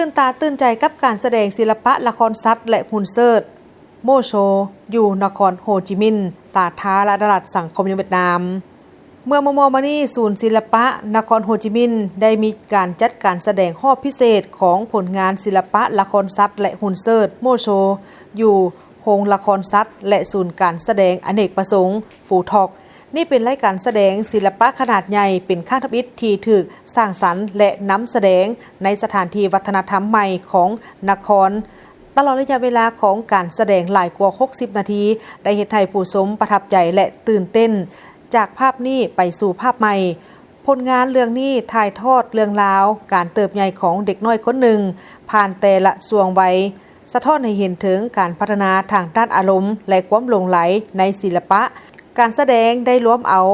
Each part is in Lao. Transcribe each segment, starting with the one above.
ຕື່ນຕາຕື່ນໃຈກັບການສະແດງສິລະປະລະຄອນສັດ ແລະ ຫຸ່ນເສີດ ໂມໂຊ ຢູ່ນະຄອນໂຮຈິມິນ ສາທາລະນະລັດສັງຄົມນິຍົມຫວຽດນາມ. ເມື່ອມໍ່ໆມານີ້ ສູນສິລະປະນະຄອນໂຮຈິມິນ ໄດ້ມີການຈັດການສະແດງຮອບພິເສດຂອງຜົນງານສິລະປະລະຄອນສັດ ແລະ ຫຸ່ນເສີດ ໂມໂຊ ຢູ່ໂຮງລະຄອນສັດ ແລະ ສູນການສະແດງອະເນກປະສົງ ຟູທອກ. ນີ້ເປັນລາຍການສະແດງສິລະປະຂະໜາດໃຫຍ່ ເປັນຄັ້ງທຳອິດທີ່ຖືກສ້າງສັນ ແລະ ນຳສະແດງໃນສະຖານທີ່ວັດທະນະທຳໃໝ່ຂອງນະຄອນ. ຕະຫຼອດໄລຍະເວລາຂອງການສະແດງຫຼາຍກວ່າຫົກສິບນາທີ ໄດ້ເຮັດໃຫ້ຜູ້ຊົມປະທັບໃຈ ແລະ ຕື່ນເຕັ້ນ ຈາກພາບນີ້ໄປສູ່ພາບໃໝ່. ຜົນງານເລື່ອງນີ້ຖ່າຍທອດເລື່ອງລາວການເຕີບໃຫຍ່ຂອງເດັກນ້ອຍຄົນໜຶ່ງ ຜ່ານແຕ່ລະຊ່ວງໄວ, ສະທ້ອນໃຫ້ເຫັນເຖິງການພັດທະນາທາງດ້ານອາລົມ ແລະ ຄວາມຫຼົງໄຫຼໃນສິລະປະ. ການສະແດງໄດ້ລວມເອົາ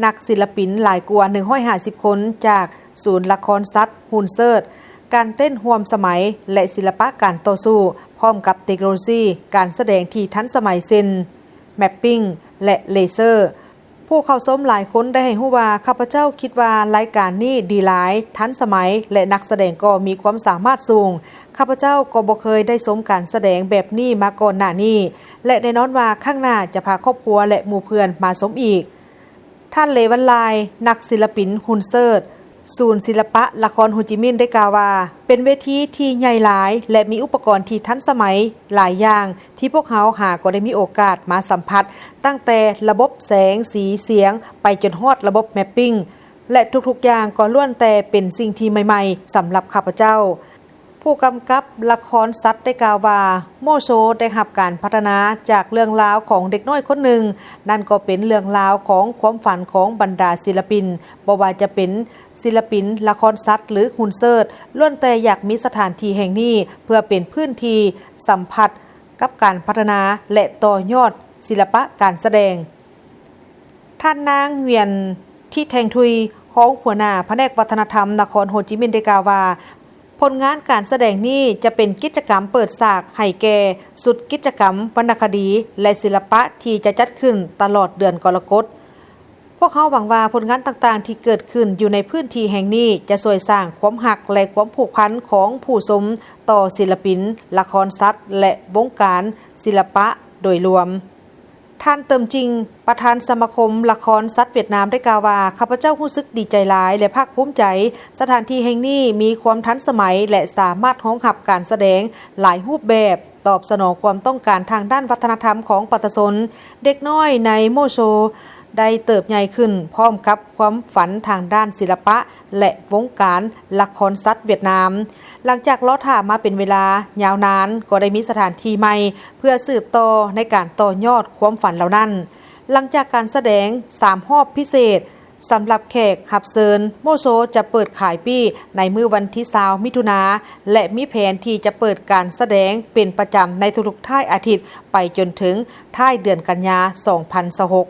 ນັກສິລະປິນຫຼາຍກວ່າໜຶ່ງຮ້ອຍຫ້າສິບຄົນ ຈາກສູນລະຄອນສັດ, ຫຸ່ນເສີດ, ການເຕັ້ນຮ່ວມສະໄໝ ແລະ ສິລະປະການຕໍ່ສູ້, ພ້ອມກັບເຕັກໂນໂລຊີການສະແດງທີ່ທັນສະໄໝ ເຊັ່ນ ແມັບປິ້ງ ແລະ ເລເຊີ. ຜູ້ເຂົ້າຊົມຫຼາຍຄົນໄດ້ໃຫ້ຮູ້ວ່າ, ຂ້າພະເຈົ້າຄິດວ່າລາຍການນີ້ດີຫຼາຍ, ທັນສະໄໝ ແລະ ນັກສະແດງກໍມີຄວາມສາມາດສູງ. ຂ້າພະເຈົ້າກໍບໍ່ເຄີຍໄດ້ຊົມການສະແດງແບບນີ້ມາກ່ອນໜ້ານີ້ ແລະ ແນ່ນອນວ່າຄັ້ງໜ້າຈະພາຄອບຄົວ ແລະ ໝູ່ເພື່ອນມາຊົມອີກ. ທ່ານ ເລວັນລາຍ, ນັກສິລະປິນຫຸ່ນເສີດ, ສູນສິລະປະລະຄອນໂຮຈິມິນ ໄດ້ກ່າວວ່າ, ເປັນເວທີທີ່ໃຫຍ່ຫຼາຍ ແລະ ມີອຸປະກອນທີ່ທັນສະໄໝຫຼາຍຢ່າງ ທີ່ພວກເຮົາຫາກໍໄດ້ມີໂອກາດມາສຳຜັດ, ຕັ້ງແຕ່ລະບົບແສງ, ສີ, ສຽງ ໄປຈົນຮອດລະບົບແມັບປິ້ງ ແລະ ທຸກໆຢ່າງກໍລ້ວນແຕ່ເປັນສິ່ງທີ່ໃໝ່ໆສຳລັບຂ້າພະເຈົ້າ. ຜູ້ກຳກັບລະຄອນສັດໄດ້ກ່າວວ່າ, ໂມໂຊໄດ້ຮັບການພັດທະນາຈາກເລື່ອງລາວຂອງເດັກນ້ອຍຄົນໜຶ່ງ, ນັ້ນກໍເປັນເລື່ອງລາວຂອງຄວາມຝັນຂອງບັນດາສິລະປິນ, ບໍ່ວ່າຈະເປັນສິລະປິນລະຄອນສັດ ຫຼື ຫຸ່ນເສີດ, ລ້ວນແຕ່ຢາກມີສະຖານທີ່ແຫ່ງນີ້ເພື່ອເປັນພື້ນທີ່ສຳຜັດ ກັບການພັດທະນາ ແລະ ຕໍ່ຍອດສິລະປະການສະແດງ. ທ່ານນາງ ຫວຽນ ທິແທງທຸຍ, ຮອງຫົວໜ້າພະແນກວັດທະນະທຳນະຄອນໂຮຈິມິນ ໄດ້ກ່າວວ່າ, ຜົນງານການສະແດງນີ້ຈະເປັນກິດຈະກຳເປີດສາກໃຫ້ແກ່ຊຸດກິດຈະກຳວັນນະຄະດີ ແລະ ສິລະປະທີ່ຈະຈັດຂຶ້ນຕະຫຼອດເດືອນກໍລະກົດ. ພວກເຮົາຫວັງວ່າຜົນງານຕ່າງໆທີ່ເກີດຂຶ້ນຢູ່ໃນພື້ນທີ່ແຫ່ງນີ້ ຈະຊ່ວຍສ້າງຄວາມຮັກ ແລະ ຄວາມຜູກພັນຂອງຜູ້ຊົມຕໍ່ສິລະປິນລະຄອນສັດ ແລະ ວົງການສິລະປະໂດຍລວມ. ທ່ານ ເຕີມຈິງ, ປະທານສະມາຄົມລະຄອນສັດຫວຽດນາມ ໄດ້ກ່າວວ່າ, ຂ້າພະເຈົ້າຮູ້ສຶກດີໃຈຫຼາຍ ແລະ ພາກພູມໃຈ. ສະຖານທີ່ແຫ່ງນີ້ມີຄວາມທັນສະໄໝ ແລະ ສາມາດຮອງຮັບການສະແດງຫຼາຍຮູບແບບ, ຕອບສະໜອງຄວາມຕ້ອງການທາງດ້ານວັດທະນະທຳຂອງປະຊາຊົນ. ເດັກນ້ອຍໃນໂມໂຊໄດ້ເຕີບໃຫຍ່ຂຶ້ນພ້ອມກັບຄວາມຝັນທາງດ້ານສິລະປະ ແລະ ວົງການລະຄອນສັດຫວຽດນາມ. ຫຼັງຈາກລໍຖ້າມາເປັນເວລາຍາວນານ, ກໍໄດ້ມີສະຖານທີ່ໃໝ່ເພື່ອສືບຕໍ່ໃນການຕໍ່ຍອດຄວາມຝັນເຫຼົ່ານັ້ນ. ຫຼັງຈາກການສະແດງສາມຮອບພິເສດສຳລັບແຂກຮັບເຊີນ, ໂມໂຊຈະເປີດຂາຍປີ້ໃນມື້ວັນທີຊາວ ມິຖຸນາ ແລະ ມີແຜນທີ່ຈະເປີດການສະແດງເປັນປະຈຳໃນທຸກໆທ້າຍອາທິດ ໄປຈົນເຖິງທ້າຍເດືອນກັນຍາ ສອງພັນຊາວຫົກ.